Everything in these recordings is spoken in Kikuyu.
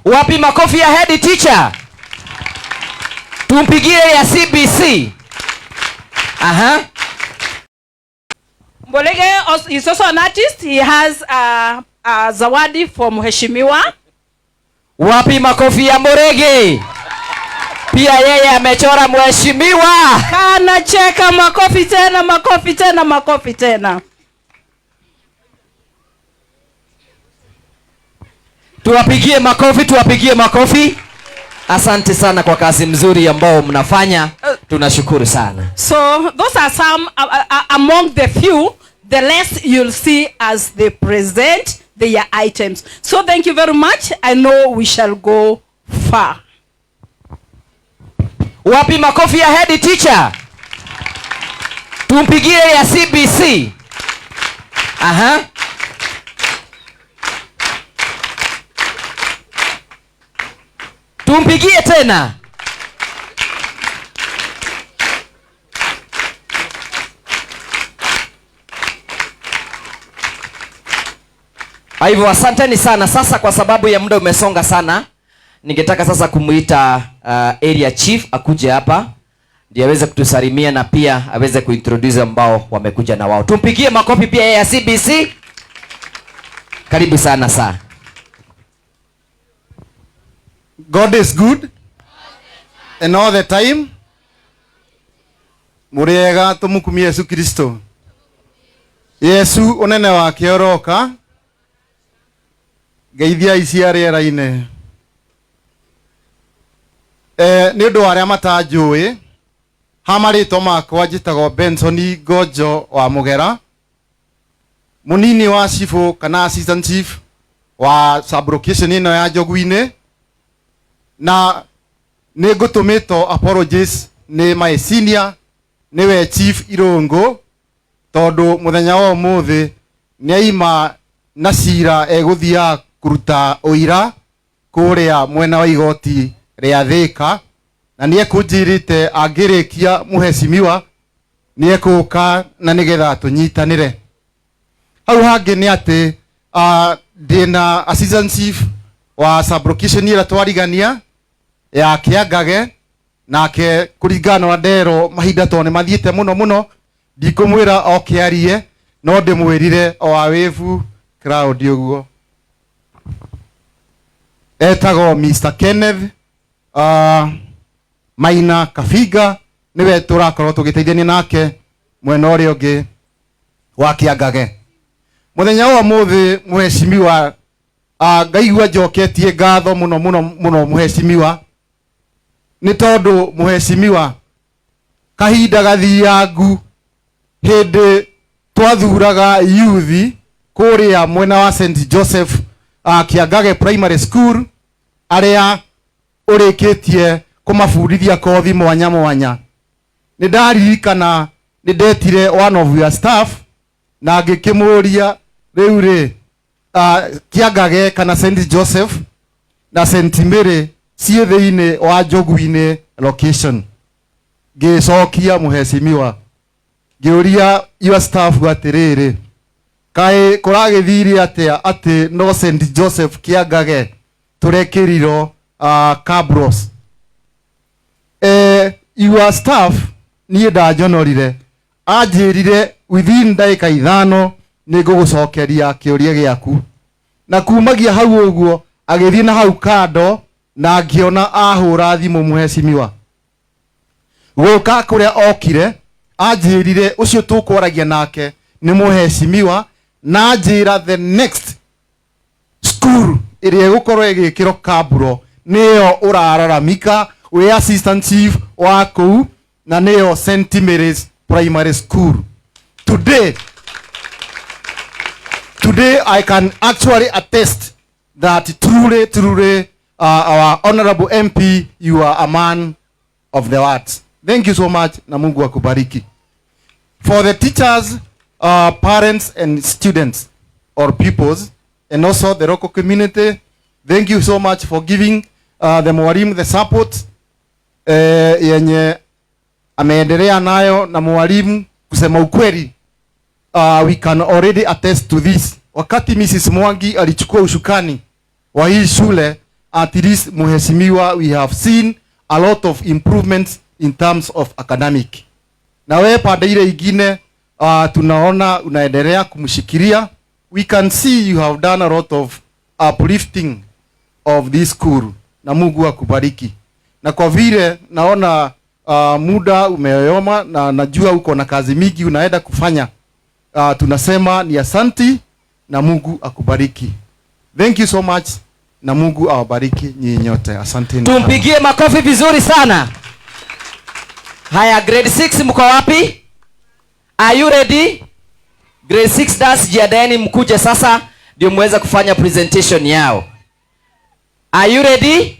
Wapi makofi ya head teacher? Tumpigie ya CBC. Aha. Mbolege is also an artist. He has a zawadi for Mheshimiwa. Wapi makofi ya Murege? Pia yeye amechora mheshimiwa. Kanacheka, makofi tena, makofi tena, makofi tena. Tuwapigie makofi, tuwapigie makofi. Asante sana kwa kazi mzuri ambao mnafanya. Tunashukuru sana. So those are some among the few, the less you'll see as they present their items. So thank you very much. I know we shall go far. Wapi makofi ya head teacher? Tumpigie ya CBC. Aha. Tumpigie tena. Kwa hivyo asanteni sana. Sasa kwa sababu ya muda umesonga sana, ningetaka sasa kumuita area chief akuje hapa ndiye aweze kutusalimia na pia aweze kuintroduce ambao wamekuja na wao. Tumpigie makofi pia ya CBC. Karibu sana saa. God is good and all the time. Muriega tumukumie Yesu Kristo. Yesu unene wake oroka. Geithia ici rĩera-inĩ. Nĩ ũndũ wa arĩa matanjũĩ, ha marĩtwa makwa njĩtagwo Benson Ngojo wa Mũgera, mũnini wa cibũ kana assistant chief wa sub-location ĩno ya Njogu-inĩ, na nĩ ngũtũmĩtwo apologies nĩ my senior, nĩwe Chief Irũngũ, tondũ mũthenya wa ũmũthĩ nĩ aima na cira egũthiaga kũruta ũira kũrĩa mwena wa igoti rĩa Thĩka, na nĩ ekũnjĩrĩte angĩrĩkia mũhecimiwa nĩ ekũka na nĩgetha tũnyitanĩre. Hau hangĩ nĩ atĩ ndĩna assistant chief wa sub-location ĩrĩa twarigania ya Kĩangage, nake kũringana na ndero mahinda tondũ nĩ mathiĩte mũno mũno, ndikũmwĩra oke arie, no ndĩmwĩrire o awĩbu crowd ũguo. Etagwo Mr. Kenneth Maina Kabiga, niwe tũrakorwo tũgĩteithania nake mwena ũrĩa ũngĩ wa Kĩangage. Mũthenya wa ũmũthĩ mũhecimiwa, ngaigua njoketie ngatho mũno mũno mũno mũhecimiwa, nĩ tondũ mũhecimiwa kahinda gathiangu hĩndĩ twathuraga youth kũrĩa mwena wa St Joseph Kĩangage Primary School, arĩa ũrĩkĩtie kũmabundithia kothi mwanya mwanya. Nĩ ndaririkana nĩ ndetire one of your staff na ngĩkĩmũria rĩu rĩ, Kĩangage kana St Joseph na St Mary ciĩ thĩinĩ wa Njogu-inĩ location. Ngĩcokia mũhecimiwa, ngĩũria your staff atĩrĩrĩ, kaĩ kũragĩthire atĩa atĩ no St Joseph Kĩangage tũrekĩrirwo cabros? Your staff niĩ ndanjonorire, anjĩrire within ndagĩka 5 nĩ ngũgũcokeria kĩũria gĩaku, na kumagia hau ũguo agĩthiĩ na hau kando na ngĩona ahũra thimũ mũhecimiwa. Gũka kũrĩa okire anjĩrire ũcio tũkwaragia nake nĩ mũhecimiwa, na anjĩra the next school ĩrĩa ĩgũkorwo ĩgĩkĩrwo kaburo nĩyo ũrararamika wĩ assistant chief wa kũu, na nĩyo St Mary's Primary School. Today I can actually attest that truly, truly, our honorable MP, you are a man of the words. Thank you so much, na Mungu akubariki. For the teachers, parents and students or pupils, and also the local community, thank you so much for giving the mwalimu the support yenye ameendelea nayo. Na mwalimu, kusema ukweli, we can already attest to this. Wakati Mrs. Mwangi alichukua ushukani wa hii shule, At least mheshimiwa, we have seen a lot of improvements in terms of academic. Na wewe pande ile ingine, tunaona unaendelea kumshikilia. We can see you have done a lot of uplifting of this school, na Mungu akubariki. Na kwa vile naona muda umeyoyoma na najua uko na kazi mingi unaenda kufanya, tunasema ni asanti na Mungu akubariki. Thank you so much na Mungu awabariki nyinyi nyote. Asanteni sana. Tumpigie makofi vizuri sana. Haya, grade 6 mko wapi? Are you ready? Grade 6 dance, jiandaeni mkuje sasa ndio muweze kufanya presentation yao. Are you ready?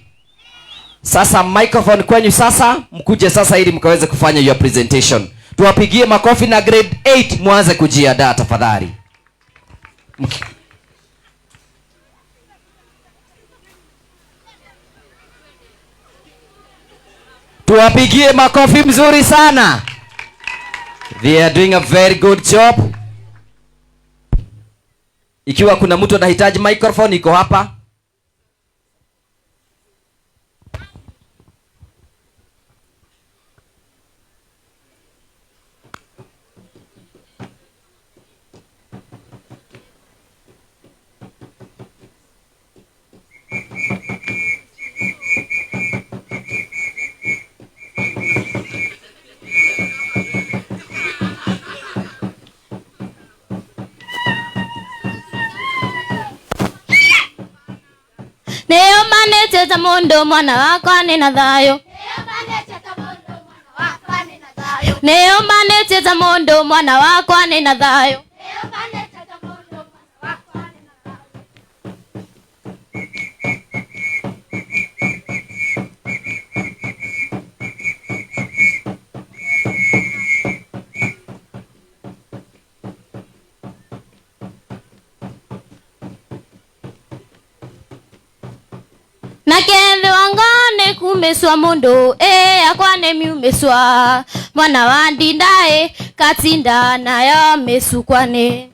Sasa microphone kwenyu sasa, mkuje sasa ili mkaweze kufanya your presentation. Tuwapigie makofi na grade 8 muanze kujiandaa tafadhali. Tuwapigie makofi mzuri sana. They are doing a very good job. Ikiwa kuna mtu anahitaji microphone iko hapa. Nĩyũmanĩte ta mũndũ mwana wakwa nĩ na thayũ. Nĩyũmanĩte ta mũndũ mwana wakwa nĩ na thayũ. Na kethiwa ngone kumĩcua mũndũ ĩ akwa nĩ miumĩcua mwana wa ndinda ĩ katinda nayo mĩcukwa nĩ.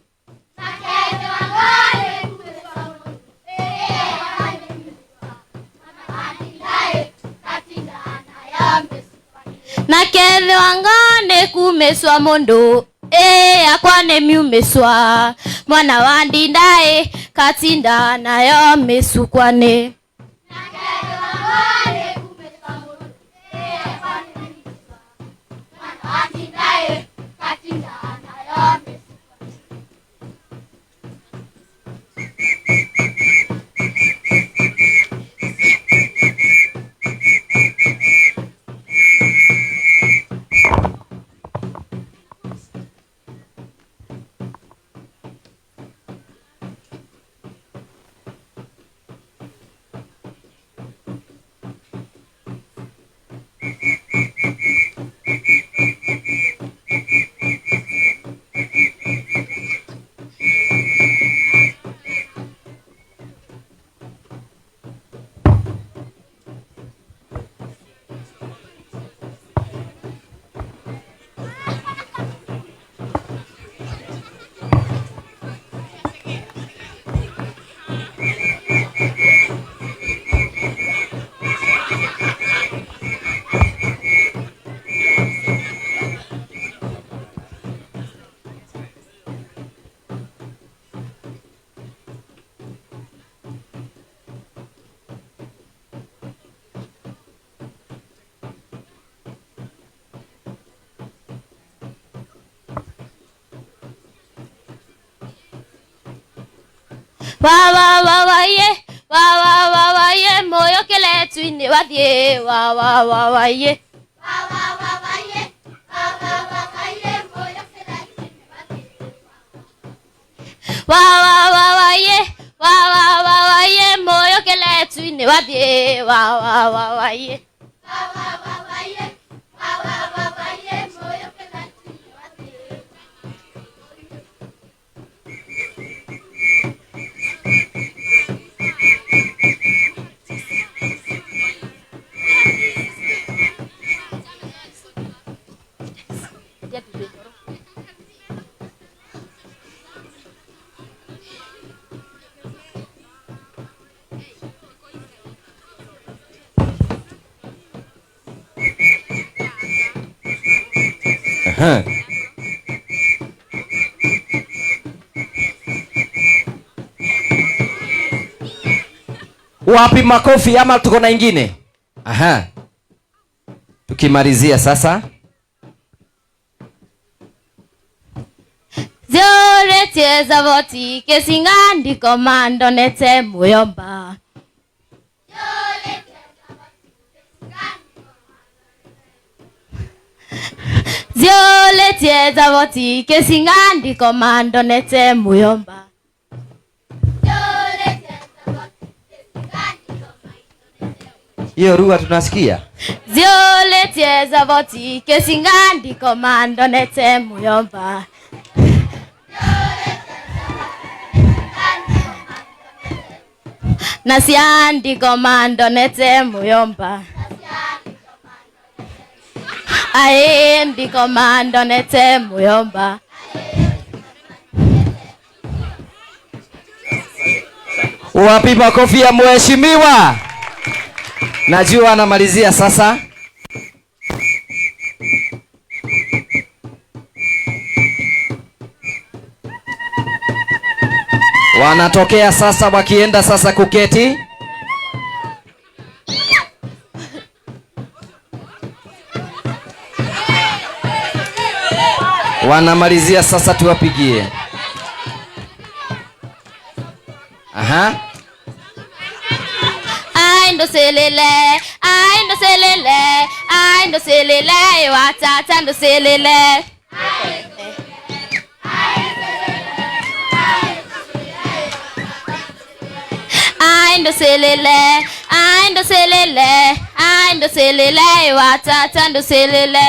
Na kethiwa ngone kumĩcua mũndũ ĩ akwa nĩ miumĩcua mwana wa ndinda ĩ katinda nayo mĩcukwa nĩ. Wa wa wa wa ye, wa wa wa wa ye, moyo keletu-inĩ wathiĩ. Wa wa wa wa ye. Wa wa wa wa ye, wa wa wa wa ye, moyo keletu-inĩ wathiĩ. Wa wa wa wa ye, wa wa wa wa ye, moyo keletu-inĩ wathiĩ. Wa wa wa wa ye. Wa wa wa wa ye, wa wa wa wa ye, moyo keletu-inĩ wathiĩ. Aha. Wapi makofi ama tuko na ingine? Aha. Tukimalizia sasa. Ziuretie zavoti kesinga ndiko mandonete muyomba. Ziuretie zavoti kesinga ndiko mandonete muyomba. Hiyo lugha tunasikia. Ziuretie zavoti kesinga ndiko mandonete muyomba. Nasiandiko mandonete muyomba. Ae ndiko mandonete muyomba. Wapi makofi ya mheshimiwa? Najua anamalizia sasa. Wanatokea sasa wakienda sasa kuketi. Wanamalizia sasa, tuwapigie. Aha. Ai ndo selele, ai ndo selele, ai ndo selele, watata ndo selele. Ai ndo selele, ai ndo selele, ai ndo selele, watata ndo selele.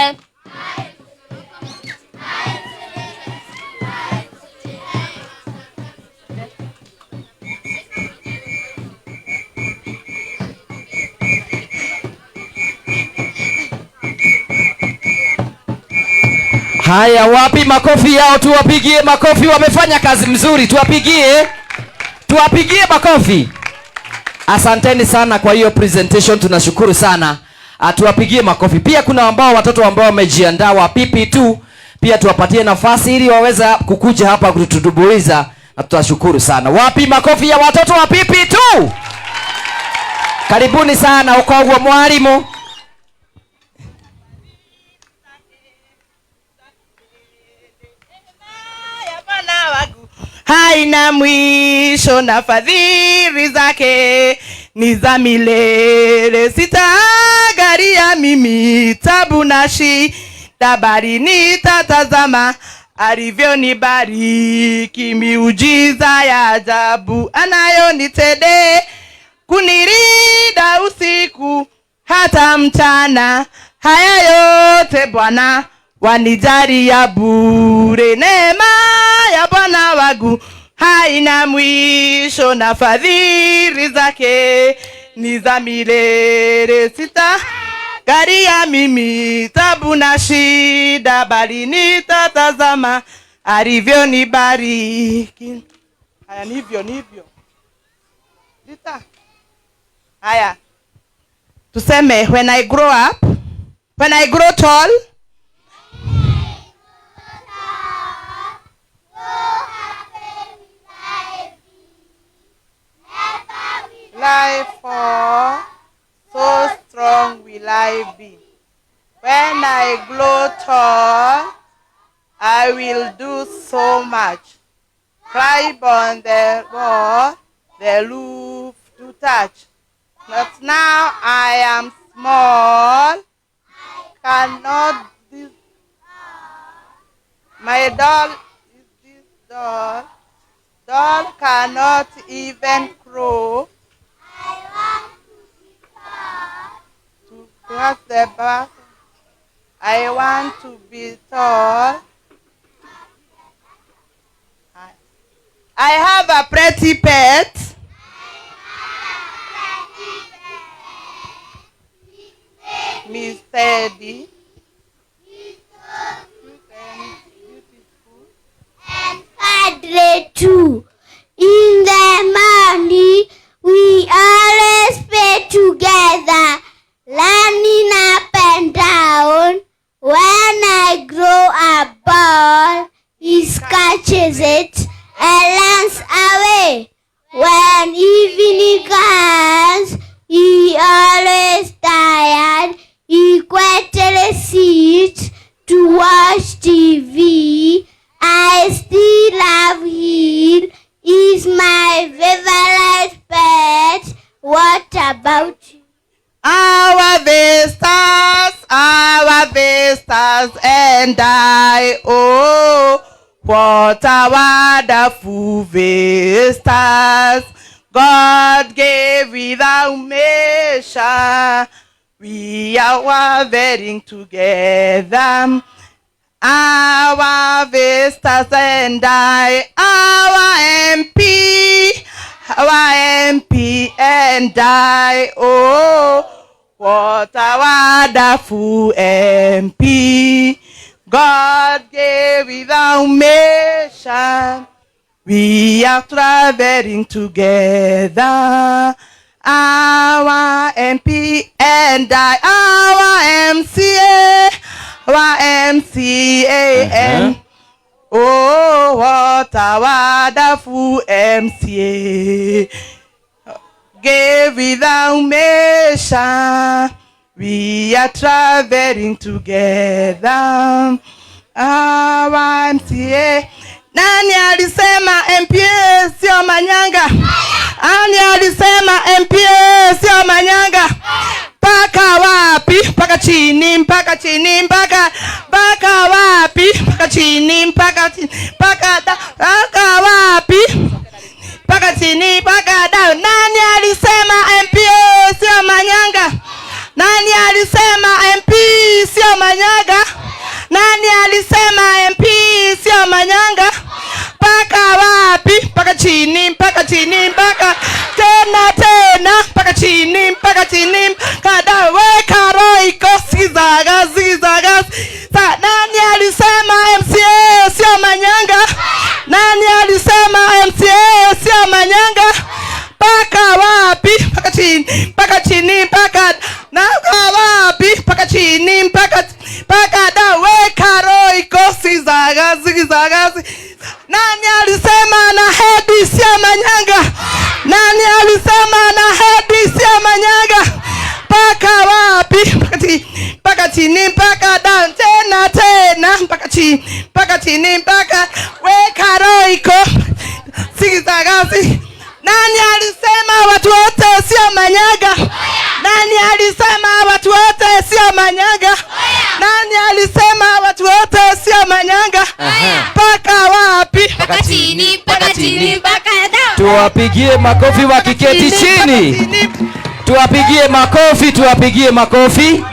Haya, wapi makofi yao? Tuwapigie makofi, wamefanya kazi mzuri, tuwapigie. Tuwapigie makofi. Asanteni sana kwa hiyo presentation, tunashukuru sana. Tuwapigie makofi. Pia kuna ambao watoto ambao wamejiandaa wa PP2, pia tuwapatie nafasi ili waweze kukuja hapa kututumbuiza, na tutashukuru sana. Wapi makofi ya watoto wa PP2? Karibuni sana ukogwo mwalimu. Haina mwisho na fadhili zake ni za milele. Sitagaria mimi tabu na shida, bali nitatazama alivyonibariki. Miujiza ya ajabu anayonitendea, kunilinda usiku hata mchana. Haya yote Bwana wanijalia bure. Neema ya Bwana wangu haina mwisho na fadhili zake ni za milele. Sitagaria mimi tabu na shida, bali nitatazama alivyonibariki. Haya, nivyo nivyo. Sita. Haya. Tuseme when I grow up, when I grow tall, life for so strong will I be. When I grow tall, I will do so much. Climb on the wall, the roof to touch. But now I am small, cannot this. My doll is this doll. Doll cannot even crow. To pass the bath, I want to be tall. I have a pretty pet. Miss Teddy. And Padre too. In the morning, we always pray together, learning up and down. When I grow What about you? Our visitors and I, oh, what a wonderful visitors God gave without measure. We are wavering together. Our visitors and I, our MP and I, oh, what a wonderful MP God gave without measure. We are traveling together. Our MP and I, our MCA, our MCA and oh, what a wonderful MCA. Gave without measure. We are traveling together. Our MCA. Nani alisema MPA sio manyanga? Nani alisema MPA sio manyanga? Mpaka wapi? Mpaka chini, mpaka chini, mpaka mpaka wapi? Mpaka chini, mpaka chini, mpaka mpaka wapi? Mpaka chini, mpaka down. Nani alisema MPA sio manyanga? Nani alisema MP sio manyanga? Nani alisema MP sio manyanga? Mpaka wapi? Mpaka chini, mpaka chini, mpaka tena tena, mpaka chini, mpaka chini, mpaka down. Weka roiko, sikizaga, sikizaga. Sa, nani alisema MCA sio manyanga? Nani alisema MCA sio manyanga? Mpaka wapi? Mpaka chini, mpaka chini, mpaka na wapi? Mpaka chini, mpaka mpaka down. Weka roiko, sikizaga, sikizaga. Nani alisema na hedi sio manyanga? Nani alisema na hedi sio manyanga? Mpaka wapi? Mpaka chini, mpaka chini, mpaka down. Tena tena, mpaka chini, mpaka chini, mpaka weka roiko, sikizaga, si Nani alisema watu wote sio manyaga? Nani alisema watu wote sio manyaga? Nani alisema watu wote sio manyanga? Mpaka wapi? Mpaka chini, mpaka chini, mpaka down. Tuwapigie makofi wakiketi chini. Tuwapigie makofi, tuwapigie makofi.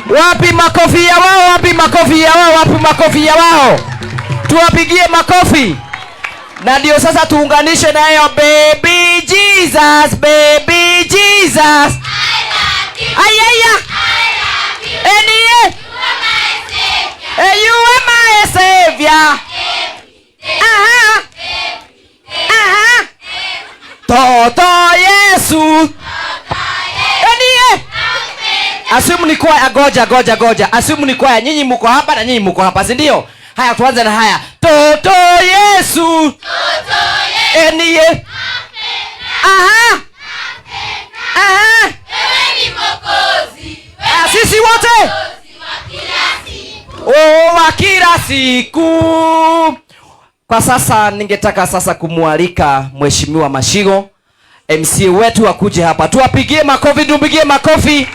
Wapi makofi ya wao? Wapi makofi ya wao? Wapi makofi ya wao? Tuwapigie makofi. Na ndio sasa tuunganishe nayo baby Jesus, baby Jesus. Ayaya. Enie. You are my savior. Aha. Aha. Toto Yesu. Enie. Assume ni kwaya, goja goja goja. Assume ni kwaya, nyinyi mko hapa na nyinyi mko hapa, si ndio? Haya, tuanze na haya. Toto Yesu. Toto Yesu. Enie. Aha. Aha. Wewe ni Mwokozi. Ah, sisi wote. Oh, wa kila siku. Kwa sasa ningetaka sasa kumwalika Mheshimiwa Mashigo, MC wetu akuje hapa. Tuwapigie makofi, tupigie makofi.